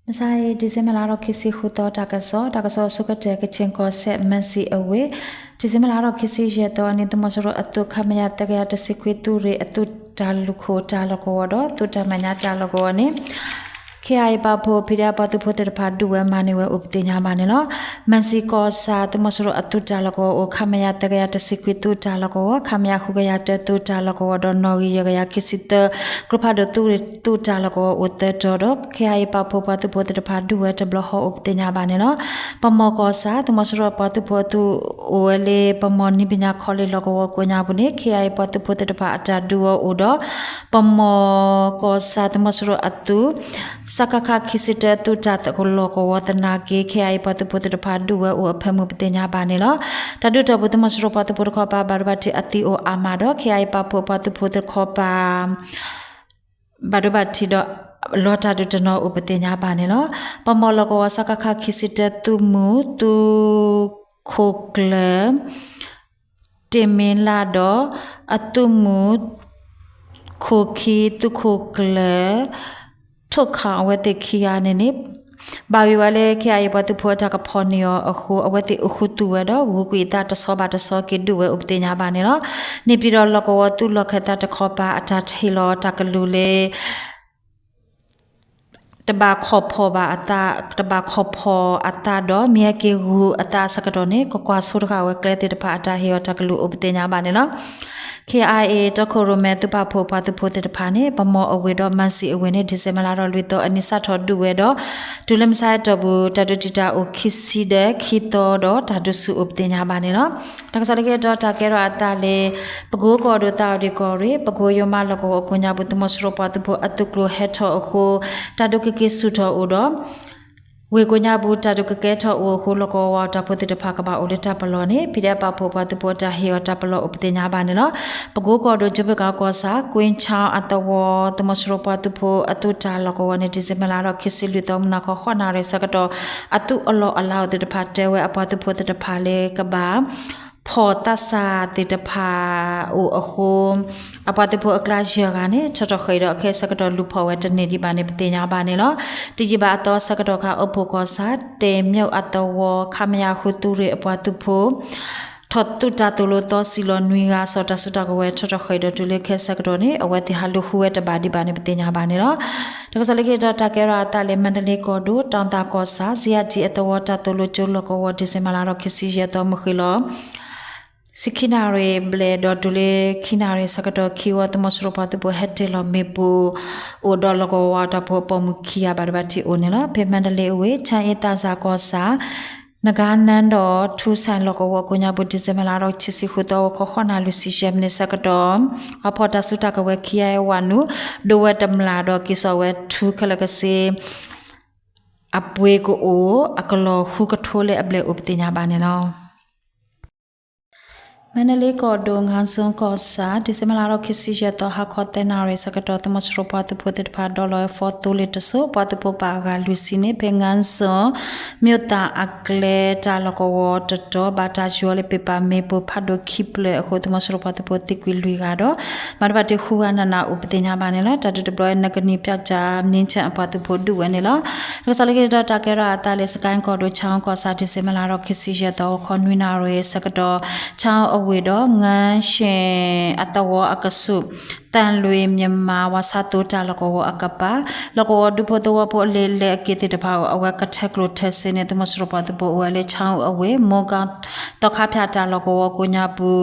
မုၢ်ဆါအံၤ December လါထီၣ်ခံဆံဃုသီ တၢ်ကစီၣ်, တၢ်ကစီၣ်အဆိကတၢၢ် ကချင်ကီၢ်စဲၣ် မၢၣ်စံၣ်အဝ့ၢ်, December လါထီၣ်ခံဆံယဲၢ်သီအနံၤ သုးမီၤစိရိၤအသုး ခမရ သၢကယၤတဆံခွံ သုးရ့ၣ်အသုးတၢ်လုၢ်ခိၣ်တၢ်လီၢ်ကဝီၤဒီး သုးတၢ်မဲာ်ညါတၢ်လီၢ်ကဝီၤန့ၣ် ခ့အံၤပာ်ဖှိၣ် ဖံးဒဲး ပှၤသုးဖိသ့ၣ်တဖၣ်ဒုးဝဲမၤန့ၢ်ဝဲအိၣ်ပသ့ၣ်ညါဘၣ်န့ၣ်လီၤ. မၢၣ်စံၣ်ကီၢ်ဆၣ် သုးမီၤစိရိၤအသုးတၢ်လီၢ်ကဝီၤအိၣ် ခမရ သၢကယၤတဆံခွံ သုးတၢ်လီၢ်ကဝီၤ, ခမရ ဃုကယၤတၢ သုးတၢ်လီၢ်ကဝီၤဒီး နီၣ်ဂံၢ်ယဲၢ်ကယၤခံဆံသၢ ကျိဖးဒိၣ်သုးရ့ၣ်သုးတၢ်လီၢ်ကဝီၤအိၣ်သၢတီၤဒီး ခ့အံၤပာ်ဖှိၣ် ပှၤသုးဖိသ့ၣ်တဖၣ်ဒုးဝဲတဘျီဃီအိၣ်ပသ့ၣ်ညါဘၣ်န့ၣ်လီၤ. ပမီၢ်ကီၢ်ဆၣ် သုးမီၤစိရိၤပှၤသုးဖိအသုးအိၣ်ဝဲလၢ ပမီၢ်နံၣ်ပညာ college လီၢ်ကဝီၤကိးညါပူၤန့ၣ် ခ့အံၤပှၤသုးဖိသ့ၣ်တဖၣ် အတၢ်ဒုးအီၤအိၣ်ဒီး ပမီၢ်ကီၢ်ဆၣ် သုးမီၤစိရိၤအသုး စကခ ခံဆံတၢ သုးတၢ်လီၢ်ကဝီၤသနာ်က့ ခ့အံၤပှၤသုးဖိသ့ၣ်တဖၣ်ဒုးဝဲအိၣ်အဖၢမုၢ် ပသ့ၣ်ညါဘၣ်န့ၣ်လီၤ. တၢ်ဒုးတီၢ်ပူၤ သုးမီၤစိရိၤပှၤသုးဖိတခီပၤ ဘၣ်ဒိဘၣ်ထံးအသံအိၣ်အါမးဒီး ခ့အံၤပာ်ဖှိၣ် ပှၤသုးဖိတခီပၤ ဘၣ်ဒိဘၣ်ထံးဒီး လီၤတၢ်ဒုးတနီၤအိၣ် ပသ့ၣ်ညါဘၣ်န့ၣ်လီၤ. ပမီၢ်လီၢ်ကဝီၤ စကခ ခံဆံတၢ သုးမုၢ် သုးခိၣ်ကျၢၢ် တ့ၢ်မ့လးဒီး အသုးမုၢ် ခိၣ်ခံ သုးခိၣ်ကျၢၢ် ထိၣ်ခၣ် အဝဲသ့ၣ်ခံဂၤန့ၣ်န့ၣ် ဘၣ်ယိၣ်ဝဲလၢ ခ့အံၤပှၤသုးဖိအတၢ်ကဖီၣ်န့ၢ်အီၤအဃိ အဝဲသ့ၣ်အိၣ်ဃုသူဝဲဒီး ဂုၤကွံာ်အသးတဆီဘၣ်တဆီက့ၤဒုးဝဲအိၣ်ပသ့ၣ်ညါဘၣ်န့ၣ်လီၤ. န့ၣ်ပၠံၣ်ဒီးလီၢ်ကဝီၤသုးလီၢ်ခၢၣ်သးတခီပၤ အတၢ်ဟ့ၣ်လီၤတၢ်ကလုၢ်လၢ တဘၣ်ခီၣ်ဖီၣ်ဘၣ်အသး, တဘၣ်ခီၣ်ဖီၣ်အသးဒီး မ့ၢ်ဟဲက့ၤဂုၤအသးအဆၢကတီၢ်န့ၣ် ကကွၢ်ဆိတဂၤဝဲကျဲသ့ၣ်တဖၣ်အတၢ်ဟ့ၣ်အီၤတၢ်ကလုၢ်အိၣ်ပသ့ၣ်ညါဘၣ်န့ၣ်လီၤ. ခ့အံၤ တီခိၣ်ရိၣ်မဲ သုးပာ်ဖှိၣ်ပှၤသုးဖိသ့ၣ်တဖၣ်န့ၣ် ပမီၢ်အဝ့ၢ်ဒီးမၢၣ်စံၣ်အဝ့ၢ်န့ၣ် December လါထီၣ်လွံၢ်သီအနံၤ စးထီၣ်ဒုးဝဲဒီး တုၤလၢမုၢ်ဆါအတီၢ်ပူၤ တၢ်ဒုးတံာ်တာ်အိၣ်ခံဆံဒီးခံသီဒီး တၢ်ဒုးဆူၣ်အိၣ်ပသ့ၣ်ညါဘၣ်န့ၣ်လီၤ. တၢ်ကစီၣ်လၢခံတီၤ တၢ်ကဲထီၣ်အသးလၢ ပကိကီၢ်ဒိၣ် သးအီၣ်ဒံးကီၢ်ရ့ၣ် ပကိယိၤမးလီၢ်ကဝီၤကိးညါပူၤ သုးမီၤစိရိၤပှၤသုးဖိအသုးကျိၤဟဲထီၣ်အဃိ တၢ်ဒုးကက့ၤဆူၣ်ထီၣ်အိၣ်ဒီး ဝ့ၢ်ကိးညါပူၤ တၢ်ဒုးကကဲထီၣ်အိၣ်အဃိ လီၢ်ကဝီၤတၢ်ဖိသ့ၣ်တဖၣ်ကဘၣ်အိၣ်လၢတၢ်ပလီၢ်န့ၣ် ဖံးဒဲးပာ်ဖှိၣ်ပှၤသုးဖိအတၢ်ဟ့ၣ်အီၤတၢ်ပလီၢ်အိၣ်ပသ့ၣ်ညါဘၣ်န့ၣ်လီၤ. ပကိကီၢ်ဒိၣ် ကၠိဘ့ၣ်ကၤကီၢ်ဆၣ် ကွ့ၣ်ခၠါအသဝီ သုးမီၤစိရိၤပှၤသုးဖိအသုးတၢ်လီၢ်ကဝီၤန့ၣ် December လါထီၣ်ခံဆံလွံၢ်သီ မုၢ်နၤခီ ဃိးနၣ်ရံၣ်ဆၢကတီၢ် အသုးအလီၢ်အလၤအိၣ်သ့ၣ်တဖၣ် တဲဝဲအပှၤသုးဖိသ့ၣ်တဖၣ်လၢကဘၣ် ဖီၣ်သးစၢ်သ့ၣ်တဖၣ်အိၣ်အဃိ အပှၤသုးဖိအကျါယဲၢ်ဂၤန့ၣ် ထီထီၣ်ဃဲၤဒီး အခဲအံၤဆၢကတီၢ်လူၤဖီၣ်ဝဲတန့ၢ်ဒံးဘၣ်န့ၣ် ပသ့ၣ်ညါဘၣ်န့ၣ်လီၤ. တယံာ်ဘၣ်အသီဆၢကတီၢ်ခါ အိၣ်ဖှိၣ်ကီၢ်ဆၣ် တဲာ်မျိာ်အသဝီ ခမရ ဃုသုးရ့ၣ်အပှၤသုးဖိ ထီၣ်သုးတၢ်သိၣ်လိသီစံၣ်လီၤနွံဂၤ စီၤတၢ်စုတၢ်ကဝဲၤထီထီၣ်ဃဲၤဒီး တုၤလၢခဲအံၤဆၢကတီၢ်န့ၣ် အဝဲသ့ၣ်ဟးလူၤဃုဝဲတဘၣ်ဒံးဘၣ်န့ၣ် ပသ့ၣ်ညါဘၣ်န့ၣ်လီၤ. တၢ်ကစီၣ်လၢခံတီၤ တၢ်ကဲထီၣ်အသးလၢ မါဒလ့ကီၢ်ဒိၣ် တီၤသးကီၢ်ဆၣ် စံယၣ်တံၣ်အသဝီတၢ်သိၣ်လိကၠိလီၢ်ကဝီၤ December လါထီၣ်ခံဆံယဲၢ်သီမုၢ်ဃ့ၢ်လီၤ ဆံခံနၣ်ရံၣ်ဘျဲၣ်ဒီးတုၤလၢခံနၣ်ရံၣ်ဆၢကတီၢ်ခံဝီ သုးမီၤစိရိၤပှၤသုးဖိဟဲတ့ၢ်လီၤမ့ၣ်ပိၢ် အိၣ်ဒီးလီၢ်ကဝီၤတၢ်ဖိအပိာ်မုၣ်ခံဂၤဘၣ်ဒိဘၣ်ထံးအိၣ်န့ၣ်လီၤ. ဖဲမါဒလ့အဝ့ၢ် ထၢအ့သးစၢ်ကီၢ်ဆၣ် နဂါနၢဒီးထူစဲၣ်လီၢ်ကဝီၤကိးညါပူၤ December လါထီၣ်ခံဆံဃုသီ ဂီၤခီ ဃိးနၣ်ရံၣ်လွံၢ်ဆံယဲၢ်မံးနံးဆၢကတီၢ် ပှၤဖီၣ်တၢ်စုတၢ်ကဝဲၤခံဂၤဝၤနုာ် ဒိဝဲတမျၢ်ဒီးက့ၤစိာ်ဝဲထူခဲလၢာ်ကဆ့ အပှ့ၤကအိၣ် အကလီၤဃုကထိလၢအဘျဲၣ်အိၣ်ပသ့ၣ်ညါဘၣ်န့ၣ်လီၤ. မါဒလ့ကီၢ်ဒိၣ် ငါးဇွန်ကီၢ်ဆၣ် December လါထီၣ်ခံဆံယဲၢ်သီ ဟါခီသၢနၣ်ရံၣ်ဆၢကတီၢ် သုးမီၤစိရိၤပှၤသုးဖိသ့ၣ်တဖၣ် ဒီးလီၤဝဲ four သိလ့ၣ်တစိၤ ပှၤသုးဖိပာ်အဂၤလွံၢ်ဆံန့ၣ် ဖဲငါးဇွန် မၠိၣ်သၣ်အကျဲတၢ်လီၢ်ကဝီၤတတီၤ ဘၣ်တၢ်ယီၤလၢပ့ၣ်ပာ်မ့ၣ်ပိၢ်ဖးဒိၣ်ခံဖျၢၣ်အဃိ သုးမီၤစိရိၤပှၤသုးဖိသံကွံာ်လွံၢ်ဂၤဒီး ဘၣ်ဒိဘၣ်ထံးဃုဂၤနးနးအိၣ်ပသ့ၣ်ညါဘၣ်န့ၣ်လီၤ. တၢ်ဒုးတဘျီအံၤ နကနံၣ်ပျီကၠၣ် မြင်းခြံ အပှၤသုးဖိဒုးဝဲန့ၣ်လီၤ. တၢ်ကစီၣ်လၢခံတီၤ တၢ်ကဲထီၣ်အသးလၢ စကဲၣ်ကီၢ်ဒိၣ် ဆၣ်အူကီၢ်ဆၣ် December လါထီၣ်ခံဆံယဲၢ်သီ ဂီၤခီနွံနၣ်ရံၣ်ဆၢကတီၢ် ဆၣ်အူအဝ့ၢ်ဒီး ငါးရှ့ၣ်အသဝီအကဆူး သံလွံၢ် မြန်မာ ဝါဆါသိတၢ်လီၢ်ကဝီၤအကပၤ လီၢ်ကဝီၤဒူဖိသဝီဖိအလ့ၤလဲၣ်အက့ၢ်သ့ၣ်တဖၣ် အဝဲကထၢကျိၣ်ထၢစ့န့ၣ် သုးမီၤစိရိၤပှၤသုးဖိအိၣ်ဝဲလၢ ဆၣ်အူအဝ့ၢ် မိၢ်ကီၢ် သီခါဖၠၣ်တၢ်လီၢ်ကဝီၤကိးညါပူၤ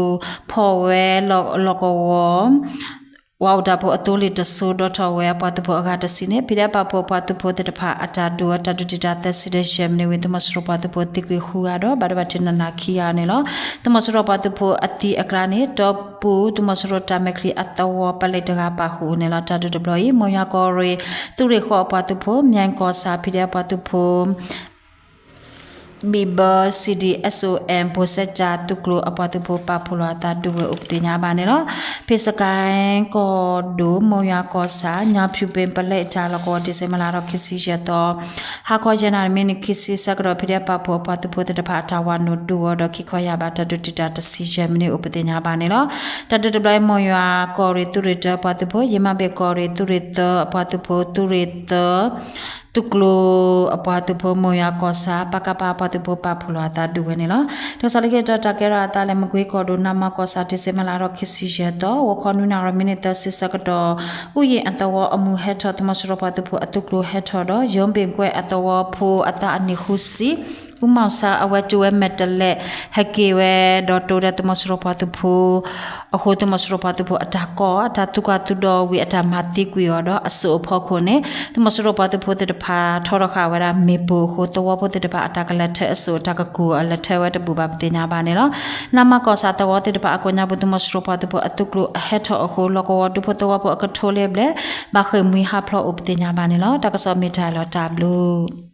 ဖီၣ်ဝဲလီၢ်ကဝီၤ ဝၤအူတၢ်ဖိအသိလ့ၣ်တစိၤ ဒီးထီၣ်ဝဲအပှၤသုးဖိအဂၤတဆံန့ၣ် ဖံးဒဲးပာ်ဖှိၣ်ပှၤသုးဖိသ့ၣ်တဖၣ်အတၢ်ဒုးအီၤ တၢ်ဒုးတံာ်တာ်သၢဆံဒီးယဲၢ်မံးနံးဝံၤ သုးမီၤစိရိၤပှၤသုးဖိသံကွံာ်ဃုဂၤဒီး ဘၣ်ဒိဘၣ်ထံးနးနးခံဂၤန့ၣ်လီၤ. သုးမီၤစိရိၤပှၤသုးဖိအသံအကျါန့ၣ် တီပူၤ သုးမီၤစိရိၤတၢ်မဲာ်ချံအသဝီ ပလဲတဂၤပာ်ဃုာ်အိၣ်န့ၣ်လီၤ. တၢ်ဒုးတဘျီအံၤ မိၢ်ယွၤကီၢ်ရ့ၣ် သုးရ့ၣ်ဃီအပှၤသုးဖိ မၠဲၣ်ကီၢ်ဆၣ် ဖံးဒဲးပှၤသုးဖိ ဘံၣ်ဘၢ CDSOM ဘိၣ်စဲးကၠၣ်သုးကျိၤအပှၤသုးဖိပာ်ဖှိၣ်လီၤအသးဒုးဝဲအိၣ်ပသ့ၣ်ညါဘၣ်န့ၣ်လီၤ. ဖဲစကဲၣ်ကီၢ်ဒိၣ် မိၢ်ယွၤကီၢ်ဆၣ် ညါဖၠူၣ်ပ့ၣ်ပလဲတၢ်လီၢ်ကဝီၤ December လါထီၣ်ခံဆံယဲၢ်သီ ဟါခီယဲၢ်နၣ်ရံၣ်မံးနံးခံဆံဆၢကတီၢ် ဖံးဒဲးပာ်ဖှိၣ်အပှၤသုးဖိသ့ၣ်တဖၣ်အတၢ်ဝၤနုာ်ဒုးအီၤဒီး ခံခီယၢ်ဘးတၢ်ဒုးတံာ်တာ်တဆံယဲၢ်မံးနံးအိၣ်ပသ့ၣ်ညါဘၣ်န့ၣ်လီၤ. တၢ်ဒုးတဘျီအံၤ မိၢ်ယွၤကီၢ်ရ့ၣ်သုးရ့ၣ်တၢအပှၤသုးဖိ ယမၤဘ့ၣ်ကီၢ်ရ့ၣ်သုးရ့ၣ်သၢအပှၤသုးဖိ သုးရ့ၣ်သၢ သုးကျိၤအပှၤသုးဖိ မိၢ်ယွၤကီၢ်ဆၣ် ပကဖ အပှၤသုးဖိ ပာ်ဖှိၣ်လီၤအသးဒုးဝဲန့ၣ်လီၤ. တၢ်ကစီၣ်လၢခံတတီၤ တၢ်ကဲထီၣ်အသးလၢ မကွ့ကီၢ်ဒိၣ် နါမးကီၢ်ဆၣ် ဒံၣ်စ့ဘၢၣ်လါဒီး ခံဆံယဲၢ်သီ ဂီၤခီနွံနၣ်ရံၣ် မံးနံးသၢဆံဆၢကတီၢ် အူယ့ၣ်အသဝီအမုၢ်ဟဲထီၣ် သုးမီၤစိရိၤပှၤသုးဖိအသုးကျိၤဟဲထီၣ်ဒီး ယိၤဘ့ၣ်ကွဲၢ်အသဝီဖိအသးအနံၣ်ဃုဆံ အူမီၢ်ဆါ အဝဲကၠိဝဲမဲာ်တဲးလဲး ဟဲက့ၤဝဲဒီး တိဒီးသုးမီၤစိရိၤပှၤသုးဖိ အဃိ သုးမီၤစိရိၤပှၤသုးဖိအတၢ်ကီ အတၢ်သူၣ်ကၢ်သူၣ်ဒီးဝံၤ အတၢ်မၤသံကွံာ်အီၤဒီး အစိၣ်အဖီခိၣ်န့ၣ် သုးမီၤစိရိၤပှၤသုးဖိသ့ၣ်တဖၣ် ထီထီၣ်ဃာ်ဝဲဒၣ်မ့ၣ်ပိၢ်အဃိ သဝီဖိသ့ၣ်တဖၣ်အတၢ်ကလဲၤထၢအစိၣ် အတၢ်ကကူၣ်အီၤလဲၤထၢဝဲတဘူၣ်ဘၣ် ပသ့ၣ်ညါဘၣ်န့ၣ်လီၤ. နါမးကီၢ်ဆၣ်သဝီသ့ၣ်တဖၣ်အကိးညါပူၤ သုးမီၤစိရိၤပှၤသုးဖိအသုးကျိၤအဟဲထီၣ်အဃိ လီၢ်ကဝီၤဒူဖိသဝီဖိအကထိလၢဘျဲၣ် ဘၣ်ဃ့ၢ်မှံဟးဖျိးအိၣ် ပသ့ၣ်ညါဘၣ်န့ၣ်လီၤ. တၢ်ကစီၣ်မ့ၢ်တၢ်လီၤ တၢ်ဘျုး